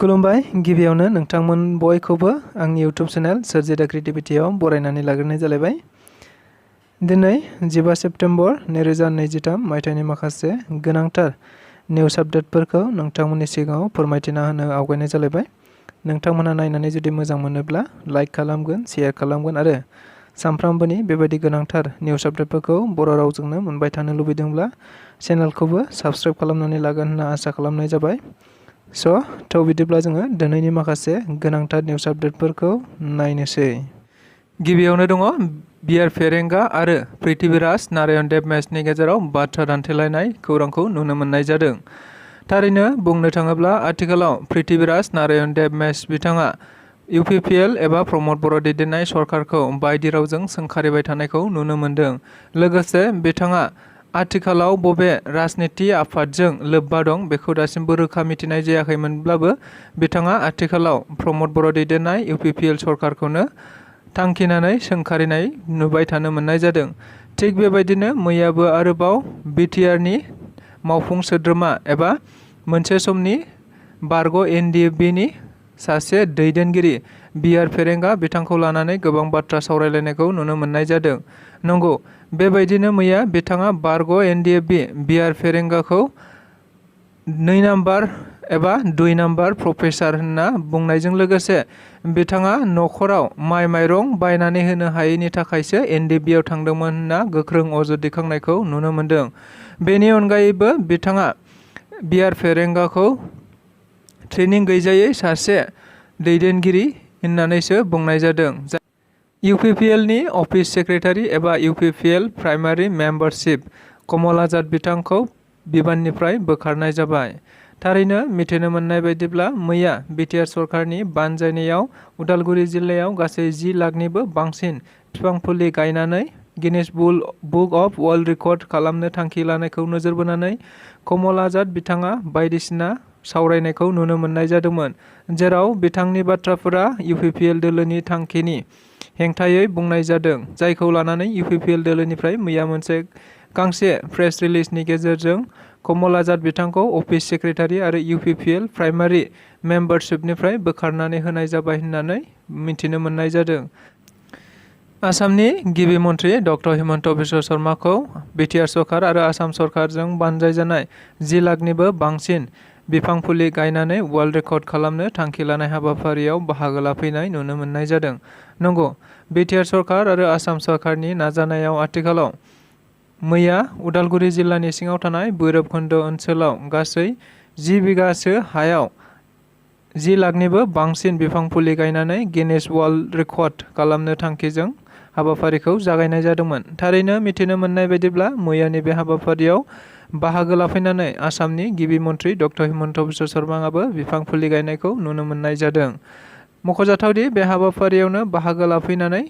खुलुमबाय गिबियावनो नोंथांमोन बयखौबो आंनि इउट्यूब चेनेल स्वrji The creativityयाव बरायनानै लाग्रोनाय जालायबाय। दिनै 15 सेप्टेम्बर 2023 मायथाइनि माखासे गोनांथार निउज आपडेटफोरखौ नोंथांमोननि सिगाङाव फोरमायथिना होनो आवगायनाय जालायबाय। नोंथांमोना नायनानै जुदि मोजां मोनोब्ला लाइक खालामगोन, शेयार खालामगोन आरो सानफ्रामबोनि बेबायदि गोनांथार निउज आपडेटफोरखौ बर' रावजोंनो मोनबाय थानो लुबैदोंब्ला चेनेलखौबो साबस्क्राइब खालामनानै लागोन होनना आसा खालामनाय जाबाय। थ' बिदिब्ला जोङो दिनैनि माखासे गोनांथार निउज आपडेटफोरखौ नायनोसै। गिबियावनो दङ बियार फेरेंगा आरो पृथ्वीराज नारायण देब मैचनि गेजेराव बाथ्रा दान्थेलायनाय खौरांखौ नुनो मोननाय जादों। थारैनो बुंनो थाङोब्ला आथिखालाव पृथ्वीराज नारायण देब मैच बिथाङा UPPL एबा प्रमद बर' दैदेननाय सरकारखौ बायदि रावजों सोंखारिबाय थानायखौ नुनो मोनदों। लोगोसे बिथाङा आथिखालाव बबे राजनीति आफादजों लोब्बा दं बेखौ दासिमबो रोखा मिथिनाय जायाखैमोनब्लाबो बिथाङा आथिखालाव प्रमद बर' दैदेननाय UPPL सरकारखौनो थांखिनानै सोंखारिनाय नुबाय थानो मोननाय जादों। थिग बेबायदिनो मैयाबो आरोबाव BTRनि मावफुं सोद्रोमा एबा मोनसे समनि बारग' NDFBनि सासे दैदेनगिरि बियार फेरेंगा बिथांखौ लानानै गोबां बाथ्रा सावरायलायनायखौ नुनो मोननाय जादों। नंगौ, बेबायदिनो मैया बिथाङा बारग' NDFB बियार फेरेंगाखौ 2 नाम्बार एबा 2 नाम्बार प्रफेसार होनना बुंनायजों लोगोसे बिथाङा न'खराव माइ माइरं बायनानै होनो हायैनि थाखायसो NDFBआव थांदोंमोन होनना गोख्रों अजद दैखांनायखौ नुनो मोनदों। बेनि अनगायैबो बिथाङा बियार फेरेंगाखौ ट्रेनिं गैजायै सासे दैदेनगिरि होननानैसो बुंनाय जादों। UPPLनि अफिस सेक्रेटारि एबा UPPL प्राइमारि मेम्बारशिप कमल आजाद बिथांखौ बिबाननिफ्राय बोखारनाय जाबाय। थारैनो मिथिनो मोननाय बायदिब्ला मैया BTR सरकारनि बानजायनायाव उदालगुरि जिल्लायाव गासै 10 लाखनिबो बांसिन बिफां फुलि गायनानै Guinness book of world record खालामनो थांखि लानायखौ नोजोर बोनानै कमल आजाद बिथाङा बायदिसिना सावरायनायखौ नुनो मोननाय जादोंमोन, जेराव बिथांनि बाथ्राफोरा UPPL दोलोनि थांखिनि हेंथायै बुंनाय जादों, जायखौ लानानै UPPL दोलोनिफ्राय मैया मोनसे गांसे प्रेस रिलिजनि गेजेरजों कमल आजाद बिथांखौ अफिस सेक्रेटारि आरो UPPL प्राइमारि मेम्बारशिपनिफ्राय बोखारनानै होनाय जाबाय होननानै मिथिनो मोननाय जादों। आसामनि गिबि मन्थ्रि डक्टर हिमन्त बिश्व शर्माखौ BTR सरकार आरो आसाम सरकारजों बानजायजानाय 10 लाखनिबो बांसिन बिफां फुलि गायनानै वर्ल्ड रेकर्ड खालामनो थांखि लानाय हाबाफारियाव बाहागो लाफैनाय नुनो मोननाय जादों। नंगौ, BTR सरकार आरो आसाम सरकारनि नाजानायाव आथिखालाव मैया उदालगुरि जिल्लानि सिङाव थानाय भैरबकुन्द ओनसोलाव गासै 10 बिगासो हायाव 10 लाखनिबो बांसिन बिफां फुलि गायनानै गिनिस वर्ल्ड रेकर्ड खालामनो थांखिजों हाबाफारिखौ जागायनाय जादोंमोन। थारैनो मिथिनो मोननाय बायदिब्ला मैयानि बे हाबाफारियाव बाहागो लाफैनानै आसामनि गिबि मन्थ्रि डक्टर हिमन्त बिश्व शर्माआबो बिफां फुलि गायनायखौ नुनो मोननाय जादों। मख'जाथावदि बे हाबाफारियावनो बाहागो लाफैनानै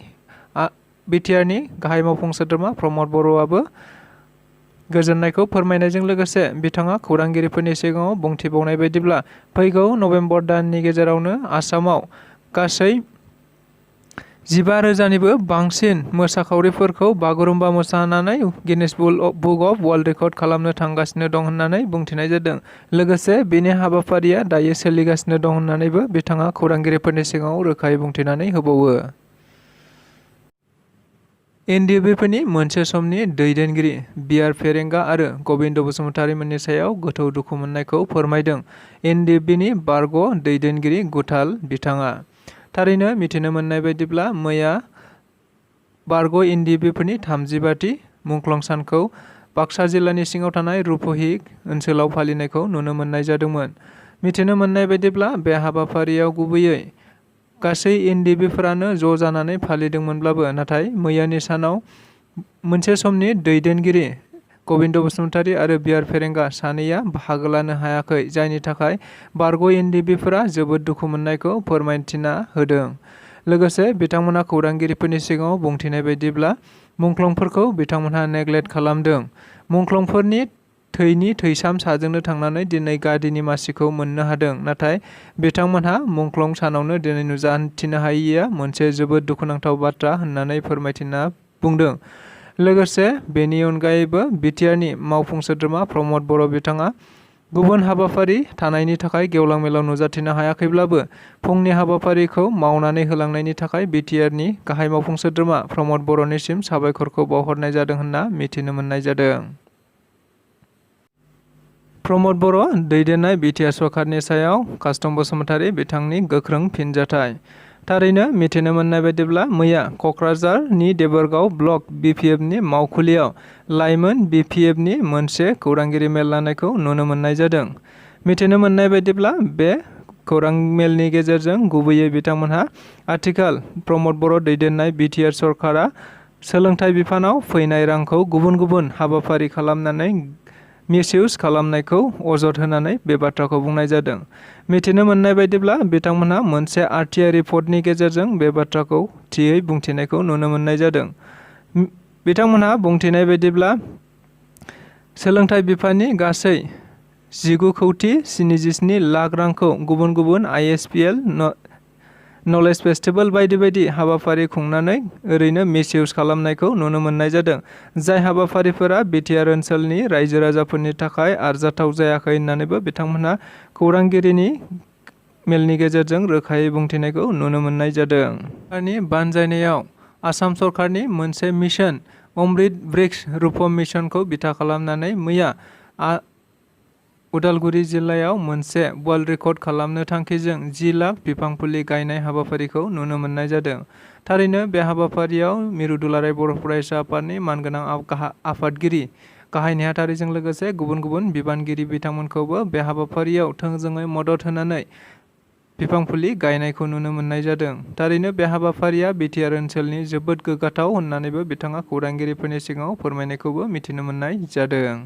BTRनि गाहाय मावफुं सोद्रोमा प्रमद बर'आबो गोजोननायखौ फोरमायनायजों लोगोसे बिथाङा खौरांगिरिफोरनि सिगाङाव बुंथिबावनाय बायदिब्ला फैगौ नभेम्बर दाननि गेजेरावनो आसामाव गासै 15,000निबो बांसिन मोसाखावरिफोरखौ बागुरुम्बा मोसानानै Guinness book of world record खालामनो थांगासिनो दं होननानै बुंथिनाय जादों। लोगोसे बेनि हाबाफारिया दायो सोलिगासिनो दं होननानैबो बिथाङा खौरांगिरिफोरनि सिगाङाव रोखायै बुंथिनानै होबावो। NDFBफोरनि मोनसे समनि दैदेनगिरि बियार फेरेंगा आरो गबिन्द बसुमतारी मोननि सायाव गोथौ दुखु मोननायखौ फोरमायदों NDFBनि बारग' दैदेनगिरि गुथाल बिथाङा। थारैनो मिथिनो मोननाय बायदिब्ला मैया बारग' NDFBफोरनि 35थि मुंख्लं सानखौ बाक्सा जिल्लानि सिङाव थानाय रुपहि ओनसोलाव फालिनायखौ नुनो मोननाय जादोंमोन। मिथिनो मोननाय बायदिब्ला बे हाबाफारियाव गुबैयै गासै NDFBफोरानो ज' जानानै फालिदोंमोनब्लाबो नाथाय मैयानि सानाव मोनसे समनि दैदेनगिरि गबिन्द बसुमतारी आरो बियार फेरेंगा सानैया बाहागो लानो हायाखै, जायनि थाखाय बारग' NDFBफोरा जोबोद दुखु मोननायखौ फोरमायथिना होदों। लोगोसे बिथांमोना खौरांगिरिफोरनि सिगाङाव बुंथिनाय बायदिब्ला मुंख्लंफोरखौ बिथांमोनहा नेग्लेक्ट खालामदों। मुंख्लंफोरनि थैनि थैसाम साजोंनो थांनानै दिनै गादिनि मासिखौ मोननो हादों, नाथाय बिथांमोनहा मुंख्लं सानावनो दिनै नुजाथिनो हायैया मोनसे जोबोद दुखुनांथाव बाथ्रा होननानै फोरमायथिना बुंदों। लोगोसे बेनि अनगायैबो BTRनि मावफुं सोद्रोमा प्रमद बर' बिथाङा गुबुन हाबाफारि थानायनि थाखाय गेवलां मेलाव नुजाथिनो हायाखैब्लाबो फुंनि हाबाफारिखौ मावनानै होलांनायनि थाखाय बिटिआरनि गाहाय मावफुं सोद्रोमा प्रमद बर'निसिम साबायखरखौ बावहरनाय जादों होनना मिथिनो मोननाय जादों। प्रमद बर' दैदेननाय बिटिआर सरकारनि सायाव कास्टम बसुमतारी बिथांनि गोख्रों फिनजाथाय। थारैनो मिथिनो मोननाय बायदिब्ला मैया क'क्राझारनि देबोरगाव ब्लक बिपिएफनि मावखुलियाव लाइमोन बिपिएफनि मोनसे खौरांगिरि मेल लानायखौ नुनो मोननाय जादों। मिथिनो मोननाय बायदिब्ला बे खौरां मेलनि गेजेरजों गुबैयै बिथांमोनहा आथिखाल प्रमद बर' दैदेननाय बिटिआर सरकारा सोलोंथाइ बिफानाव फैनाय रांखौ गुबुन गुबुन हाबाफारि खालामनानै मिसइउज खालामनायखौ अजद होनानै बे बाथ्राखौ बुंनाय जादों। मिथिनो मोननाय बायदिब्ला बिथांमोनहा मोनसे आरटिआइ रिपर्टनि गेजेरजों बे बाथ्राखौ थियै बुंथिनायखौ नुनो मोननाय जादों। बिथांमोनहा बुंथिनाय बायदिब्ला सोलोंथाइ बिफाननि गासै 19,77 लाख रांखौ गुबुन गुबुन आइएसपिएल नलेज फेस्टिभेल बायदि बायदि हाबाफारि खुंनानै ओरैनो मिसइउज खालामनायखौ नुनो मोननाय जादों। जाय हाबाफारिफोरा बिटिआर ओनसोलनि रायजो राजाफोरनि थाखाय आरजाथाव जायाखै होननानैबो बिथांमोनहा खौरांगिरिनि मेलनि गेजेरजों रोखायै बुंथिनायखौ नुनो मोननाय जादों। सरकारनि बानजायनायाव आसाम सरकारनि मोनसे मिशन अमृत वृक्ष रूपम मिशनखौ बिथा खालामनानै मैया उदालगुरि जिल्लायाव मोनसे वर्ल्ड रेकर्ड खालामनो थांखिजों 10 लाख बिफां फुलि गायनाय हाबाफारिखौ नुनो मोननाय जादों। थारैनो बे हाबाफारियाव मिरु दुलाराय बर' फरायसा आफादनि मानगोनां आफादगिरि गाहाय नेहाथारिजों लोगोसे गुबुन गुबुन बिबानगिरि बिथांमोनखौबो बे हाबाफारियाव थोंजोङै मदद होनानै बिफां फुलि गायनायखौ नुनो मोननाय जादों। थारैनो बे हाबाफारिया बिटिआर ओनसोलनि जोबोद गोग्गाथाव होननानैबो बिथाङा खौरांगिरिफोरनि सिगाङाव फोरमायनायखौबो मिथिनो मोननाय जादों।